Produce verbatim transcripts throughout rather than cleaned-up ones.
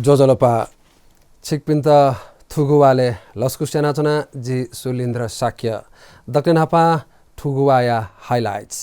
ज्वजलपा, छिकपिन्त थुगु वालय् लसकुस यानाच्वना जि सुलिन्द्र शाक्य। दकले न्हापां थुगु वाया highlights।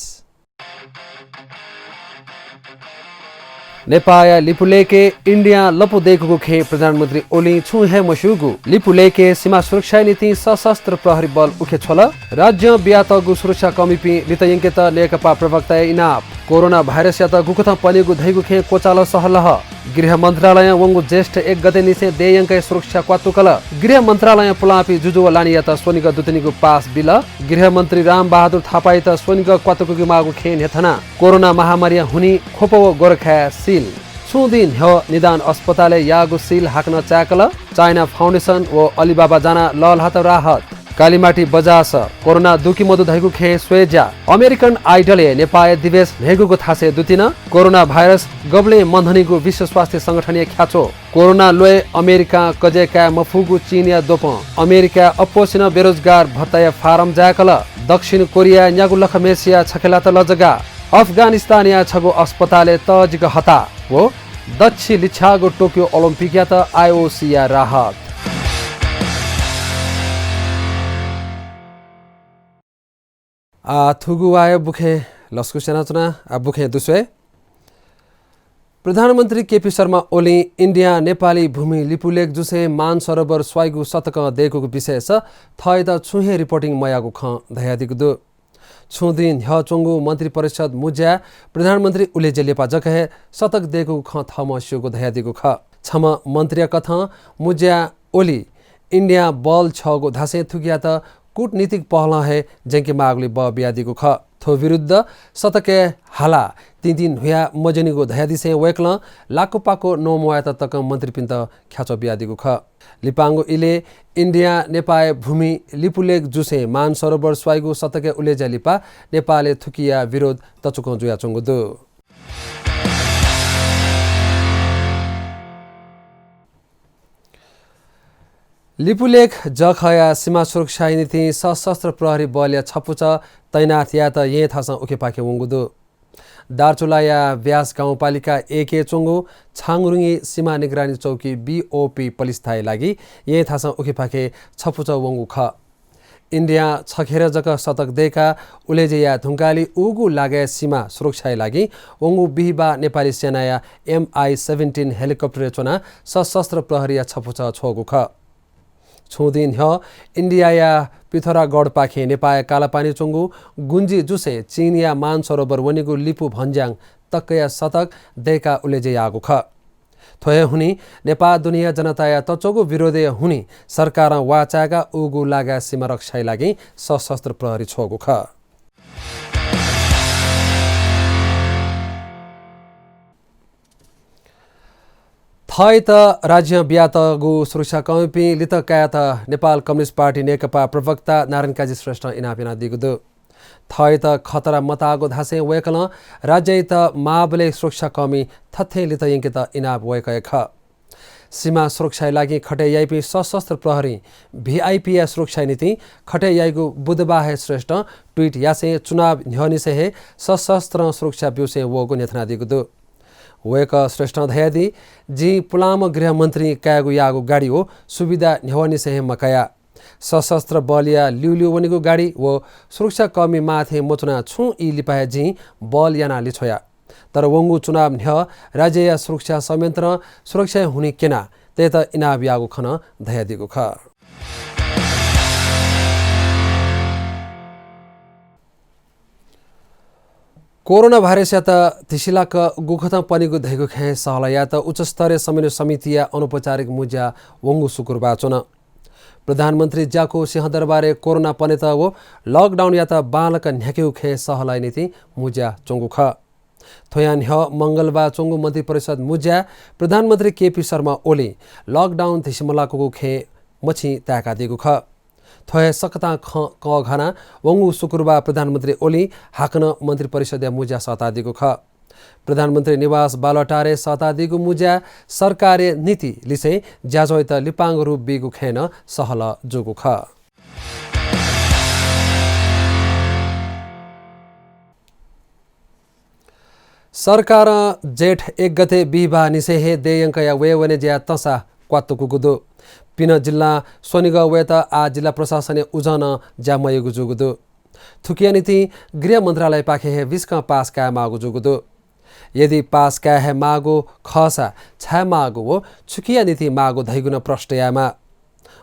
नेपाःया लिपुलेखय् इन्डियां लँपु दय्कूगु खँय् प्रधानमन्त्री ओलीं छुं हे मस्यूगु। लिपुलेखय् सीमा सुरक्षाया निंतिं सशस्त्र प्रहरी बल उखे छ्वल। राज्यं बियातःगु सुरक्षाकर्मीपिं लित यंकेत नेकपा प्रवक्ताया इनाप। कोरोना भाइरसयात गुकथं पनेगु धइगु खँय् क्वचाल सहलह। गृह मन्त्रालयं वंगु ज्येष्ठ एक गते निसें देय् यंकाः सुरक्षा क्वातुकल। गृह मन्त्रालयं पुलांपिं जुजु व लानियात स्वनिगः दुतिनिगु पास बिल। गृहमन्त्री रामबहादुर थापायात स्वनिगः क्वातुकुके माःगु खँय् न्ह्यथना। कोरोना महामारीया हुनिं ख्वप व गोरखाय् सिल। छुं दिं न्ह्यः निदान अस्पतालय् याःगु सिल हाकनं चाय्कल। चाइना फाउन्डेसन व अलिबाबा जानाः लःल्हात राहत। कालिमाटी बजास कोरोना दु कि मदु धइगु खँय् स्वये ज्या। अमेरिकन आइडलय् नेपाःया दिवेश न्हय्गूगु थासय् दुतिन। कोरोना भाइरस गबलें मन्हनीगु विश्व स्वास्थ्य संगठनया ख्याच्वः। कोरोना ल्वय् अमेरिकां कजय् काये मफुगु चीनया द्वपं। अमेरिकाय् अप्वःसिनं बेरोजगार भत्ताया फारम जाय्कल। दक्षिण कोरियाय् न्यागू लखम्हेसिया छखेलात लजगाः। अफगानिस्तानया छगू अस्पतालय् तःजिक हताः व दच्छि लिछ्याःगु टोकियो ओलम्पिकयात आइओसीया राहत। आः थुगु वाया बुखँय् लसकुस यानाच्वना। आः बुखँय् दुस्वये। प्रधानमन्त्री केपी शर्मा ओलीं इन्डियां नेपाली भूमि लिपुलेख जुसें मानसरोवर स्वाइगु सतकं दय्कूगु विषयस थःयात छुं हे रिपोर्टिङ मयाःगु खँ धयादीगु दु। छुं दिं न्ह्यः च्वंगु मन्त्रिपरिषद मुँज्याय् प्रधानमन्त्री उलेज्या लिपा जक हे सतक दय्कूगु खँ थःम्हं स्यूगु धयादीगु खः। छम्ह मन्त्रीया कथं मुँज्याय् ओली इन्डियां बल छ्यःगु धासें थुकियात कूटनीतिक पहलं हे ज्यंके माःगुलिं बः बियादीगु खः। थ्व विरुद्ध सतकय् हालाः तिंतिं न्हुया मज्यनीगु धयादिसें वय्कलं लाकुपाकु नमवायेत तकं मन्त्रीपिन्त ख्याच्वः बियादीगु खः। लिपांगु इलय् इन्डियां नेपाःया भूमि लिपुलेख जुसें मानसरोवर स्वाइगु सतकय् उलेज्या लिपा नेपालय् थुकिया विरोध तच्वकं जुयाच्वंगु दु। लिपुलेख जःखःया सीमा सुरक्षाया निंतिं सशस्त्र प्रहरी बलया छपुचः तैनाथ यायेत येँथासं उखेपाखे वंगु दु। दार्चुलाया व्यास गाउँपालिका एकय् च्वंगु छाङरुङी सीमा निगरानी चौकी, बीओपी, पलिस्थाय् लागि येँथासं उखेपाखे छपुचः वंगु खः। इन्डियां छखेर जक सतक दय्काः उलेज्या याये धुंकालि उगु लागाय् सीमा सुरक्षाया लागि वंगु बिहिबाः नेपाली सेनाया एमआई सेभेन्टिन हेलिकप्टरय् च्वनाः सशस्त्र प्रहरीया छपुचः छ्वःगु खः। छुं दिं न्ह्यः इन्डियाया पिथौरागढपाखें नेपाःया कालापानी च्वंगु गुन्जी जुसें चीनया मानसरोवर वनीगु लिपु भन्ज्याङ तकया सतक दय्काः उलेज्या याःगु खः। थ्व हे हुनिं नेपाः दुनेया जनताया तच्वःगु विरोधया हुनिं सरकारं वाःचाय्काः उगु लागाय् सीमा रक्षाया लागि सशस्त्र प्रहरी छ्वःगु खः। थःयात राज्यं बियातःगु सुरक्षाकर्मीपिं लित कायेत नेपाल कम्युनिस्ट पार्टी नेकपा प्रवक्ता नारायण काजी श्रेष्ठं इनाप यानादीगु दु। थःयात खतरा मताःगु धासें वय्कलं राज्ययात माःबलय् सुरक्षाकर्मी थथें लित यंकेत इनाप वय्कःया खः। सीमा सुरक्षाया लागि खटे याइपिं सशस्त्र प्रहरीं भिआइपीया सुरक्षाया निंतिं खटे याइगु बुधबाः हे श्रेष्ठं ट्वीट यासें चुनाव न्ह्यःनिसें हे सशस्त्रं सुरक्षा ब्यूसें वःगु न्ह्यथनादीगु दु। वय्कः श्रेष्ठं धयादी, जिं पुलांम्ह गृहमन्त्रीं कायेगु याःगु गाडी व सुविधा न्ह्यवंनिसें हे मकया। सशस्त्र बलया ल्यूल्यू वनीगु गाडी व सुरक्षाकर्मी माःथें मच्वना छुं ई लिपा हे जिं बल यानाः लिछ्वया। तर वंगु चुनाव न्ह्यः राज्यया सुरक्षा संयन्त्रं सुरक्षाया हुनिं क्यनाः तयेत इनाप याःगु खँ नं धयादीगु खः। कोरोना भाइरसयात धिसिलाक गुकथं पनेगु धइगु खँय् सहलह यायेत उच्चस्तरीय समन्वय समितिया अनौपचारिक मुँज्या वंगु शुक्रबार च्वन। प्रधानमन्त्री ज्याकू सिंहदरबारय् कोरोना पनेत व लकडाउनयात बांलाक न्ह्याकेगु खँय् सहलहया निंतिं मुँज्या च्वंगु खः। थ्वयां न्ह्यः मंगलबार च्वंगु मन्त्रिपरिषद मुँज्याय् प्रधानमन्त्री केपी शर्मा ओलीं लकडाउन धिसिमलाकूगु खँय् मछिं ताय्कादीगु खः। थ्व हे सकतां खँ कःघानाः वंगु शुक्रबार प्रधानमन्त्री ओलीं हाकनं मन्त्रिपरिषदया मुँज्या सःतादीगु खः। प्रधानमन्त्री निवास बालुवाटारय् सःतादीगु मुँज्याय् सरकारया नीति लिसें ज्याझ्वःयात लिपांगु रूप बीगु खँय् नं सहलह जूगु खः। सरकारं जेठ एक गते बिहिबाः निसें हे देय्‌यंकया वयेवने ज्या तंसा क्वातुकूगु दु। पिने जिल्लां स्वनिगः वयेत आः जिल्ला प्रशासनया उजं नं ज्या मयाइगु जूगु दु। थुकिया निंतिं गृह मन्त्रालयपाखें हे बिस्कं पास कायेमाःगु जूगु दु। यदि पास काये हे माःगु खःसा छाय् माःगु व छुकिया निंतिं माःगु धइगु नं प्रष्ट यायेमाः।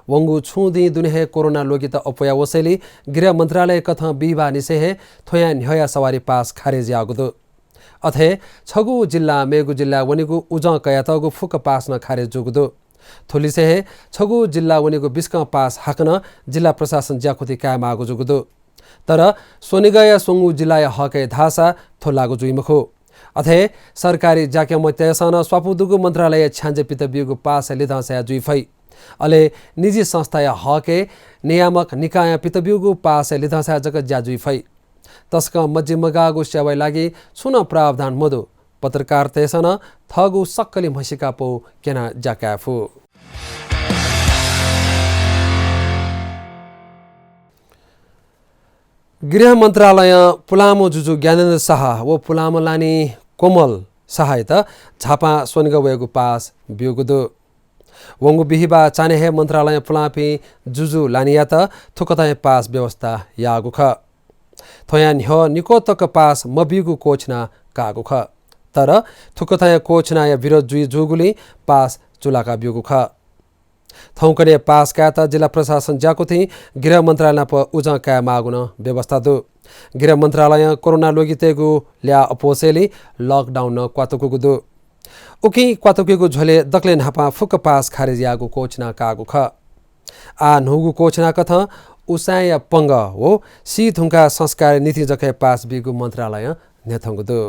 वंगु छुं दिं दुने हे कोरोना ल्वगित अप्वया वसेंलि गृह मन्त्रालय कथं बिहिबाः निसें हे थ्वयां न्ह्यःया सवारी पास खारेज याःगु दु। अथे छगू जिल्लां मेगु जिल्लाय् वनेगु उजं कयातःगु फुक्क पास नं खारेज जूगु दु। थुलिसे हे छगू जिल्लाय् वनेगु बिस्कं पास हाकनं जिल्ला प्रशासन ज्याकुथि कायेमाःगु जूगु दु। तर स्वनिगःया स्वंगू जिल्लाया हकय् धाःसा थ्व लागू जुइ मखु। अथे सरकारी ज्याकःमितय्‌सं नं स्वापू दुगु मन्त्रालयया छ्याञ्जे पित ब्यूगु पासया लिधंसाया जुइ फइ। अले निजी संस्थाया हकय् नियामक निकायं पित ब्यूगु पासया लिधंसाया जक ज्या जुइ फइ। तसकं मजिमगाःगु सेवाया लागि छुं नं प्रावधान मदु। पत्रकारतय्‌सं नं थःगु सक्कलि म्हसीका पौ क्यना ज्या काये फु। गृह मन्त्रालयं पुलांम्ह जुजु ज्ञानेन्द्र शाह व पुलांम्ह लानि कोमल शाहयात झापां स्वनिगः वयेगु पास ब्यूगु दु। वंगु बिहिबाः चान्हय् हे मन्त्रालयं पुलांपिं जुजु लानियात थुकथं हे पास व्यवस्था याःगु खः। थ्वयां न्ह्यः निक्वः तक पास मबीगु क्वःछिना काःगु खः। तर थुकथं हे क्वःछिनाया विरोध जुइ जूगुलिं पास चुलाका ब्यूगु खः। थौंकन्हय् पास कायेत जिल्ला प्रशासन ज्याकुथिं गृह मन्त्रालय नाप उजं कायेमाःगु नं व्यवस्था दु। गृह मन्त्रालयं कोरोना ल्वगितय्‌गु ल्याः अप्वसेंलि लकडाउन नं क्वातुकूगु दु। उकिं क्वातुकेगु झ्वलय् दकलय् न्हापां फुक्क पास खारेज याःगु क्वःछिना काःगु खः। आः न्हूगु क्वःछिना कथं उसाँय्‌या पंगः व सी धुंकाः संस्कारया निंतिं जक हे पास बीगु मन्त्रालयं न्ह्यथंगु दु।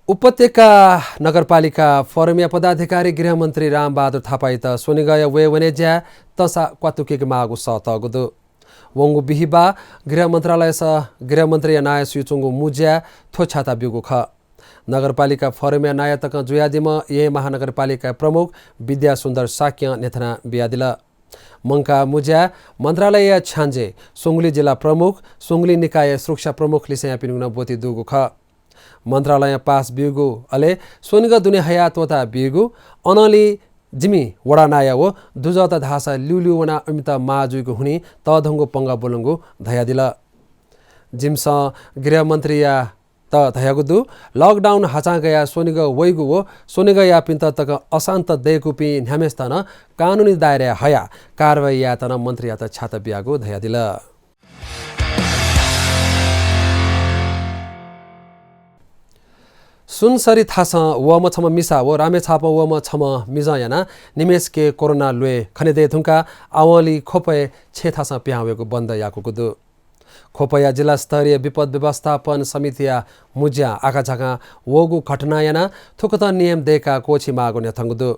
उपत्यका नगरपालिका फोरमया पदाधिकारी गृहमन्त्री रामबहादुर थापायात स्वनिगःया वयेवने ज्याय् तंसा क्वातुकेगु माःगु सःतःगु दु। वंगु बिहिबाः गृह मन्त्रालयस गृहमन्त्रीया नायः सुइच्वंगु मुँज्याय् थ्व छ्याता ब्यूगु खः। नगरपालिका फोरमया नायः तकं जुयादीम्ह येँ महानगरपालिका प्रमुख विद्यासुन्दर शाक्यं न्ह्यथना बियादिल। मंकाः मुँज्याय् मन्त्रालयया छ्याञ्जे, सुंगुलि जिल्ला प्रमुख, सुंगुलि निकायया सुरक्षा प्रमुख लिसेंयापिनिगु नं ब्वति दुगु खः। मन्त्रालयं पास ब्यूगु, अले स्वनिगः दुने हयाः त्वःता ब्यूगु, अनंलि जिमि वडा नायः व दुजःत धाःसा ल्यूल्यू वनाः इमित माः जुइगु हुनिं तःधंगु पंगः ब्वलंगु धयादिल। जिमिसं गृहमन्त्रीयात धयागु दु, लकडाउन हाचां गयाः स्वनिगः वइगु व स्वनिगः याःपिन्त तकं अशान्त दय्‌कूपिं न्ह्याम्हेसित नं कानुनी दायराय् हयाः कारवाही यायेत नं मन्त्रीयात छ्याता बियागु धयादिल। सुनसरी थासं वःम्ह छम्ह मिसा व रामेछापं वःम्ह छम्ह मिजं यानाः निम्हेसिके कोरोना ल्वय् खने दये धुंकाः आवंलि ख्वपय् छेँय् थासं पिहां वयेगु बन्द याकूगु दु। ख्वपया जिल्ला स्तरीय विपद व्यवस्थापन समितिया मुँज्यां आकाझाकां वःगु घटना यानाः थुकथं नियम दय्‌काः क्वःछी माःगु न्ह्यथंगु दु।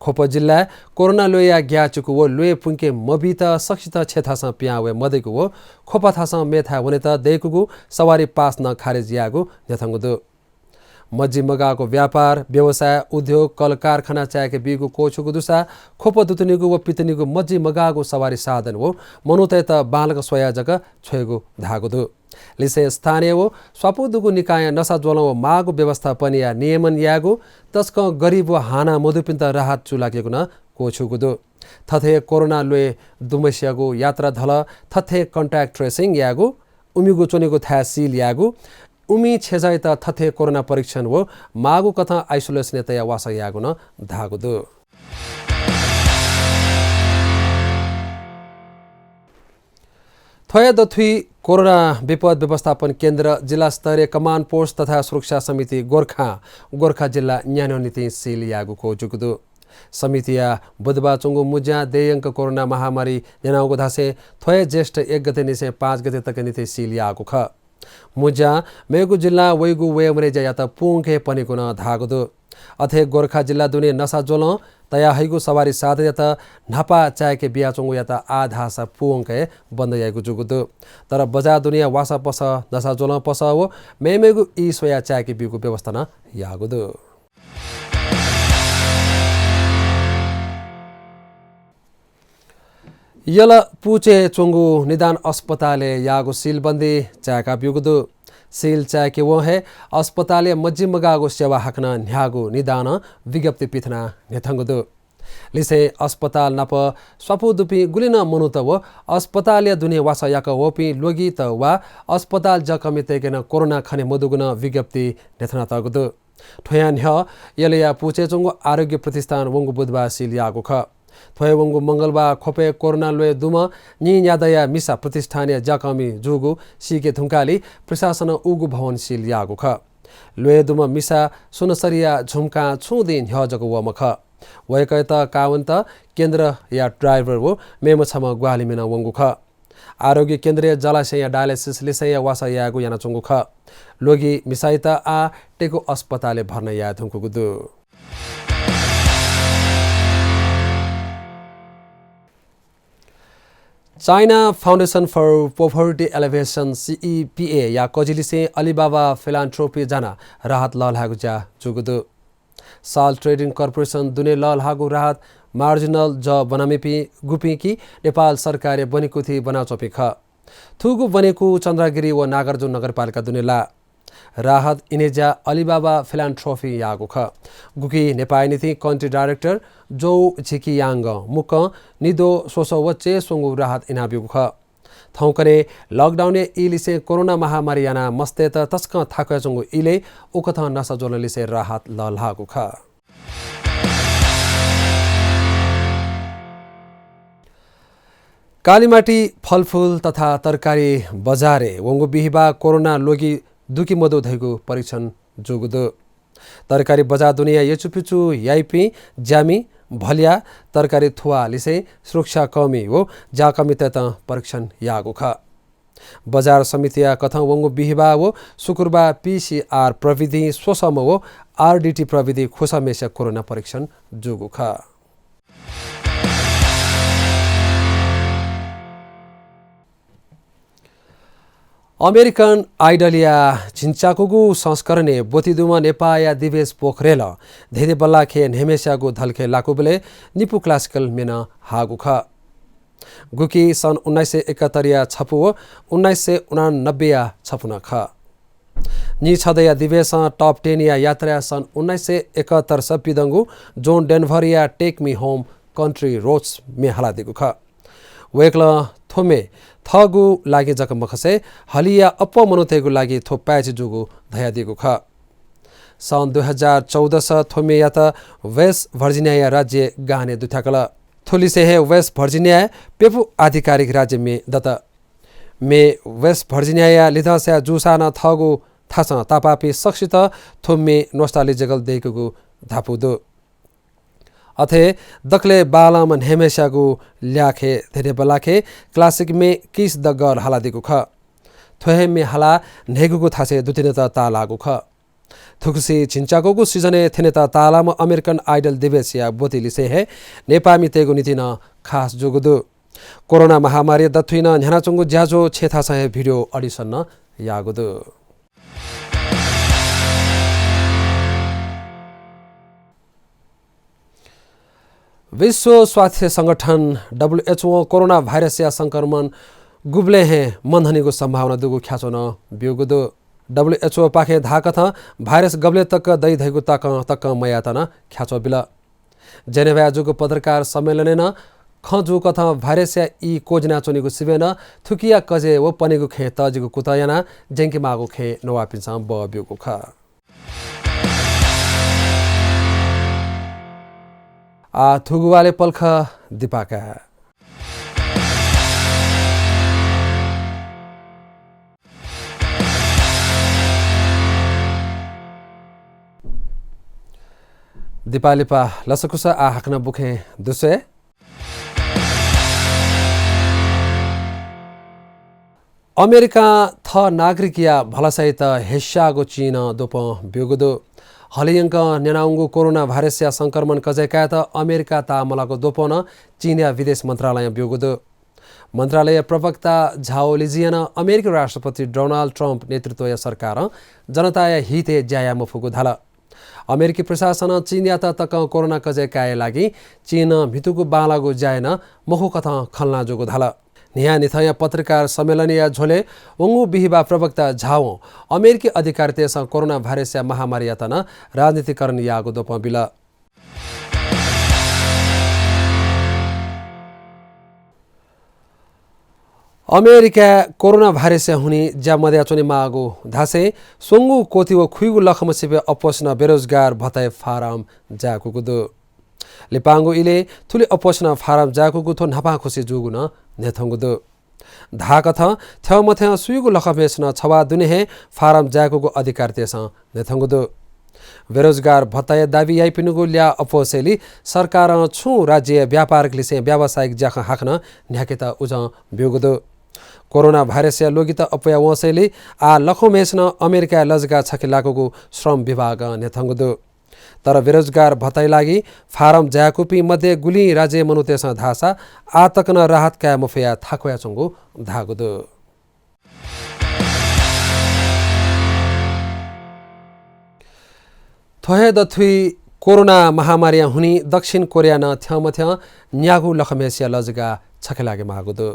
ख्वप जिल्लाय् कोरोना ल्वय्‌या ग्याःचिकु व ल्वय् पुंके मबीत सकसित छेँय् थासं पिहां वये मदय्‌कूगु व ख्वप थासं मेथाय् वनेत दय्‌कूगु सवारी पास नं खारेज याःगु न्ह्यथंगु दु। मजिमगाःगु व्यापार, व्यवसाय, उद्योग, कलकारखाना चाय्‌के बीगु क्वःछूगु दुसा ख्वप दुतुनिगु व पितुनिगु मजिमगाःगु सवारी साधन व मनूतय्‌त बांलाक स्वयाः जक छ्वयेगु धाःगु दु। लिसें स्थानीय व स्वापू दुगु निकायं नसाज्वलं व माःगु व्यवस्थापनया नियमन यायेगु, तसकं गरिब व हानं मदुपिन्त राहत चूलाकेगु नं क्वःछूगु दु। थथे कोरोना ल्वय् दुम्हसियागु यात्रा धल, थथे contact tracing यायेगु, उमिगु च्वनेगु थाय् seal यायेगु, उमि छेँजःयात थथे कोरोना परीक्षण व माःगु कथं isolation-य् तयाः वासः यायेगु नं धाःगु दु। थ्व हे दथुइ कोरोना विपद व्यवस्थापन केन्द्र, जिल्ला स्तरीय command post तथा सुरक्षा समिति गोर्खां गोर्खा जिल्ला न्यान्हु निंतिं seal याःगु क्वःछूगु दु। समितिया बुधबार च्वंगु मुँज्यां देय्‌यंक कोरोना महामारी न्यनावःगु धासें थ्व हे ज्येष्ठ एक गते निसें पाँच गते तक निंतिं seal याःगु खः। मुँज्यां मेगु जिल्लां वइगु वयेवने ज्यायात पूवंके पनेगु नं धाःगु दु। अथे गोर्खा जिल्ला दुने नसाज्वलं तयाहइगु सवारी साधनयात न्हापा चाय्‌के बियाच्वंगुयात आः धाःसा पूवंके बन्द याइगु जूगु दु। तर बजार दुनेया वासः पसः, नसाज्वलं पसः व मेमेगु ई स्वयाः चाय्‌के बीगु व्यवस्था नं याःगु दु। यल पुचय् च्वंगु निदान अस्पतालय् याःगु सिलबन्दी चाय्‌का ब्यूगु दु। सिल चाय्‌के वं हे अस्पतालय् मजिमगाःगु सेवा हाकनं न्ह्याःगु निदानं विज्ञप्ति पिथना न्ह्यथंगु दु। लिसें अस्पताल नाप स्वापू दुपिं गुलि नं मनूत व अस्पतालया दुने वासः याकः वःपिं ल्वगित वा अस्पताल ज्याकःमितय्‌के नं कोरोना खने मदुगु नं विज्ञप्ति न्ह्यथनातःगु दु। थ्वयां न्ह्यः यलया पुचय् च्वंगु आरोग्य प्रतिष्ठान वंगु बुधबार सिल याःगु खः। थ्व हे वंगु मंगलबार ख्वपय् कोरोना ल्वय् दुम्ह नीन्यादँया मिसा प्रतिष्ठानया ज्याकःमि जूगु सीके धुंकालि प्रशासनं उगु भवन सिल याःगु खः। ल्वय् दुम्ह मिसा सुनसरीया झुम्कां छुं दिं न्ह्यः जक वःम्ह खः। वय्‌कःयात कावन्त केन्द्रया ड्राइभर व मेम्ह छम्ह ग्वाहालिम्ह नं वंगु खः। आरोग्य केन्द्रय् जलाशयया डायलिसिस लिसेंया वासः यायेगु यानाच्वंगु खः। ल्वगि मिसायात आः टेकु अस्पतालय् भर्ना याये धुंकूगु दु। China Foundation for Poverty Alleviation, CEPA, या कजिलिसें Alibaba Philanthropy जानाः राहत लःल्हायेगु ज्या जूगु दु। साल ट्रेडिङ कर्पोरेसन दुने लःल्हाःगु राहत मार्जिनल जः ब्वनामिपिं गुपिं कि नेपाल सरकारया ब्वनेकुथि ब्वनाच्वंपिं खः। थुगु ब्वनेकु चन्द्रागिरी व नागार्जुन नगरपालिका दुने लाः। राहत इनेज्या Alibaba Philanthropy याःगु खः। गुकी नेपाःया निंतिं कन्ट्री डाइरेक्टर जौ झिकियाङ्गं मुक्कं निद्वः स्वस्वः वच्चे स्वंगु राहत इनाब्यूगु खः। थौंकन्हय् लकडाउनया इलिसें कोरोना महामारी यानाः मस्तय्‌त तसकं थाकुयाच्वंगु इलय् उकथं नसा ज्वलंलिसे राहत लःल्हाःगु खः। कालिमाटी फलफुल तथा तरकारी बजारय् वंगु बिहिबाः कोरोना ल्वगि दु कि मदु धइगु परीक्षण जूगु दु। तरकारी बजार दुनेया यचुपिचु याइपिं ज्यामि, भल्या, तरकारी थुवाःलिसें सुरक्षाकर्मी व ज्याकःमितय्‌त परीक्षण याःगु खः। बजार समितिया कथं वंगु बिहिबाः व शुक्रबाः PCR प्रविधिं स्वसःम्ह व आरडीटी प्रविधि खुसःम्हेसिया कोरोना परीक्षण जूगु खः। अमेरिकन आइडलया झिंच्याकूगु संस्करणय् ब्वति दुम्ह नेपाःया दिवेश पोखरेलं धेंधेंबल्लाखे न्हय्‌म्हेस्यागु धलखय् लाकूबलय् निपु क्लासिकल म्ये नं हाःगु खः। गुकी सन् उन्नाइस सय एकहत्तरया छपु व उन्नाइस सय उनानब्बेया छपु नं खः। नीछदँया दिवेशं टप टेनया यात्राय् सन् उन्नाइस सय एकहत्तर सप्पिदंगु जोन डेन्भरया Take Me Home Country Roads म्ये हालादीगु खः। वय्‌कलं थ्व म्ये थःगु लागि जक मखसे हलिया अप्वः मनूतय्‌गु लागि थ्व पाय्‌छि जूगु धयादीगु खः। सन् दुई हजार चौधस थ्व म्येयात वेस्ट भर्जिनियाया राज्य गाहनय् दुथ्याकल। थुलिसे हे वेस्ट भर्जिनियाय् प्यपु आधिकारिक राज्य म्ये दत। म्ये वेस्ट भर्जिनियाया लिधंसाय् जूसां नं थःगु थासं तापाःपिं सकसित थ्व म्ये नोस्टालिजिकल दय्‌कूगु धापू दु। अथे दकलय् बांलाःम्ह न्हय्‌म्हेस्यागु ल्याखय् धेंधेंबल्लाखे क्लासिक म्ये Kiss the Girl हालादीगु खः। थ्व हे म्ये हालाः न्हय्‌गूगु थासय् दुतिनेत ताःलाःगु खः। थुगुसी झिंच्याकूगु सिजनय् थ्यनेत ताःलाःम्ह अमेरिकन आइडल दिवेशया ब्वति लिसें हे नेपाःमितय्‌गु निंतिं नं खास जूगु दु। कोरोना महामारीया दथुइ नं न्ह्यानाच्वंगु ज्याझ्वः छेँय् थासं हे भिडियो अडिसन नं याःगु दु। विश्व स्वास्थ्य संगठन, डब्ल्युएचओ, कोरोना भाइरसया संक्रमण गुबलें हे मन्हनीगु सम्भावना दुगु ख्याच्वः नं ब्यूगु दु। डब्ल्युएचओपाखें धाःकथं भाइरस गबलय् तक दइ धइगु तकं तकं मयायेत नं ख्याच्वः बिल। जेनेभाय् जूगु पत्रकार सम्मेलनय् नं खँ जूकथं भाइरसया ई क्वज्यानाच्वनीगु सिबें नं थुकिया कजय् व पनेगु खँय् तःजिगु कुतः यानाः ज्यंकेमाःगु खँय् नवाःपिन्सं बः ब्यूगु खः। आः थुगु वालय् पलख दिपाः काये। दिपाः लिपा लसकुस, आः हाकनं बुखँय् दुस्वये। अमेरिकां थः नागरिकया भलसायात हेस्याःगु चिं नं द्वपं ब्यूगु दु। हलिंयंकं न्यनावंगु कोरोना भाइरसया संक्रमण कजय् कायेत अमेरिका ताःमलाःगु द्वपं नं चीनया विदेश मन्त्रालयं ब्यूगु दु। मन्त्रालय प्रवक्ता झाओ लिजियां नं अमेरिकी राष्ट्रपति डोनाल्ड ट्रम्प नेतृत्वया सरकारं जनताया हितय् ज्या याये मफुगु धाल। अमेरिकी प्रशासनं चीनयात तकं कोरोना कजय् कायेया लागि चीनं म्हितुगु बांलाःगु ज्या याना मखुकथं खँल्हाना जूगु धाल। न्हियान्हिथंया पत्रकार सम्मेलनया झ्वलय् वंगु बिहिबाः प्रवक्ता झाओं अमेरिकी अधिकारीतय्सं कोरोना भाइरसया महामारीयात नं राजनीतिकरण याःगु द्वपं बिल। अमेरिकाय् कोरोना भाइरसया हुनिं ज्या मदयाच्वनेमाःगु धासें स्वंगू क्वति व खुइगू लखं मछिंपिं अप्वःसिनं बेरोजगार भत्ताया फारम जाय्कूगु दु। लिपांगु इलय् थुलि अप्वःसिनं फारम जाय्कूगु थ्व न्हापांखुसि जूगु नं न्ह्यथंगु दु। धाःकथं थ्यंमथ्यं सुइगू लखं म्हय्सिनं छवाः दुने हे फारम जाय्कूगु अधिकारीतय्सं न्ह्यथंगु दु। बेरोजगार भत्ताया दाबी याइपिनिगु ल्याः अप्वःसय्लि सरकारं छुं राज्यया व्यापारक लिसें व्यावसायिक ज्याखँ हाकनं न्ह्याकेत उजं ब्यूगु दु। कोरोना भाइरसया ल्वगित अप्वया वंसय्लि आः लखं म्हय्सिनं अमेरिकाय् लजगाः छखे लाकूगु श्रम विभागं न्ह्यथंगु दु। तर बेरोजगार भत्ताया लागि फारम जाय्कूपिं मध्ये गुलिं राज्यया मनूतय्सं धाःसा आः तक नं राहत काये मफयाः थाकुयाच्वंगु धाःगु दु। थ्व हे दथुइ कोरोना महामारीया हुनिं दक्षिण कोरियां नं थ्यंमथ्यं न्यागू लखं म्हय्सिया लजगाः छखे लाकेमाःगु दु।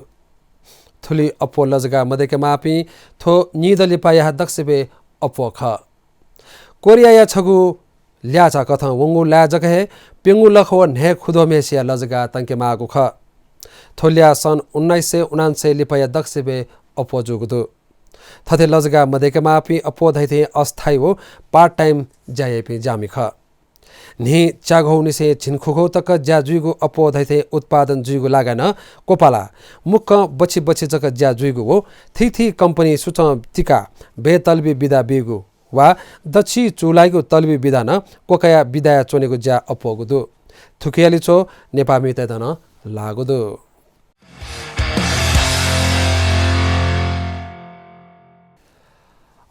थुलि अप्वः लजगाः मदय्केमाःपिं थ्व निदँ लिपाया दक्वसिबय् अप्वः खः। कोरियाया छगू ल्याःचाकथं वंगु लाय् जक हे प्यंगू लख व न्हय् खुद्वःम्हय्सिया लजगाः तंकेमाःगु खः। थ्व ल्याः सन् उन्नाइस सय उनान्सय लिपाया दक्वसिबय् अप्वः जूगु दु। थथे लजगाः मदय्केमाःपिं अप्वः धइथें अस्थायी व part time ज्या याइपिं ज्यामि खः। न्हि च्याघौंनिसें झिंखुघौ तक ज्या जुइगु अप्वः धइथें उत्पादन जुइगु लागाय् नं क्वपालाः मुक्कं बछि बछि जक ज्या जुइगु व थीथी कम्पनी सुचं तिकाः बेतलबी बिदा बीगु वा दछि चूलाइगु तलबी बिदा नं क्वकायाः बिदा यानाच्वनेगु ज्या अप्वःगु दु। थुकिया लिच्वः नेपाःमितय्त नं लाःगु दु।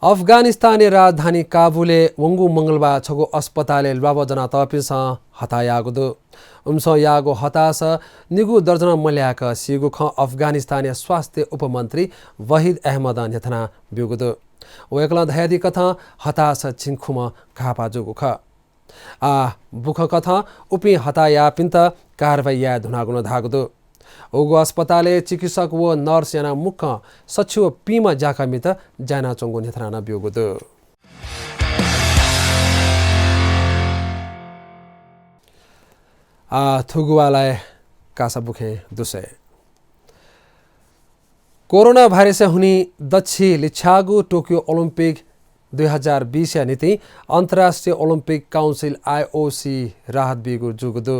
अफगानिस्तानया राजधानी काबुलय् वंगु मंगलबार छगू अस्पतालय् ल्वाभः ज्वनातःपिन्सं हताः याःगु दु। उमिसं याःगु हताःस निगू दर्जनं मल्याय्क सीगु खँ अफगानिस्तानया स्वास्थ्य उपमन्त्री वहिद अहमदं न्ह्यथना ब्यूगु दु। वय्कलं धयादीकथं हताःस झिंखुम्ह घाःपाः जूगु खः। आः बुखंकथं उपिं हताः याःपिन्त कारवाही याये धुनागु नं धाःगु दु। उगु अस्पतालय् चिकित्सक व नर्स यानाः मुक्कं सछि व पीम्ह ज्याकःमित ज्या यानाच्वंगु न्ह्यथना नं ब्यूगु दु। आः थुगु वालय् कासा बुखें दुसे। कोरोना भाइरसया हुनिं दछि लिछ्याःगु टोकियो ओलम्पिक दुई हजार बिसया निंतिं अन्तर्राष्ट्रिय ओलम्पिक काउन्सिल, आइओसी, राहत बीगु जूगु दु।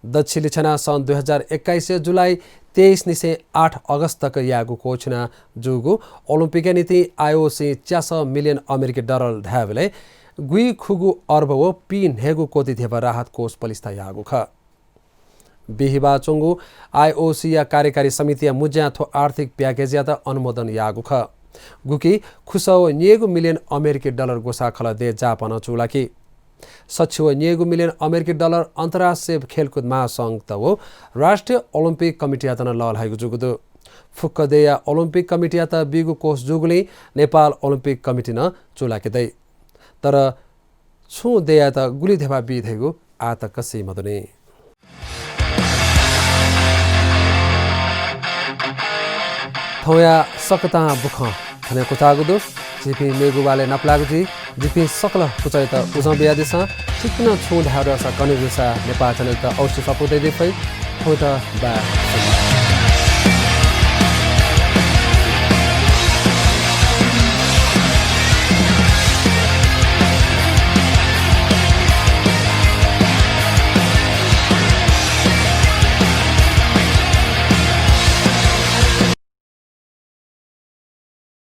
दछि लिछ्यानाः सन् दुई हजार एक्काइसया जुलाई तेइस निसें आठ अगस्त तक यायेगु क्वःछिना जूगु ओलम्पिकया निंतिं आइओसीं च्यासः मिलियन अमेरिकी डलर धायेबलय् गुइखुगू अर्ब व पीन्हय्गू कोटि धिबा राहत कोष पलिस्था याःगु खः। बिहिबाः च्वंगु आइओसीया कार्यकारी समितिया मुँज्यां थ्व आर्थिक प्याकेजयात अनुमोदन याःगु खः, गुकी खुसः व न्यय्गू मिलियन अमेरिकी डलर ग्वसाः खलः देय् जापानं चूलाकी। सछि व न्यय्गू मिलियन अमेरिकी डलर अन्तर्राष्ट्रिय खेलकुद महासंघत व राष्ट्रिय ओलम्पिक कमिटीयात नं लःल्हाइगु जूगु दु। फुक्क देय्या ओलम्पिक कमिटीयात बीगु कोष जूगुलिं नेपाल ओलम्पिक कमिटीं नं चूलाके दइ। तर छुं देय्यात गुलि धिबा बी धइगु आः तक सी मदुनि। थौंया सकतां बुखँ थन हे क्वचाःगु दु। झीपिं मेगु वालय् नापलायेगु जुइ। जिपिं सकल पुचःयात उजं बियादिसँ। छिकपिनं छुं धायेगु दुसा कने जूसा नेपाः च्यानलयात अवश्य स्वापू तयादी फइ। थौंयात बाय्।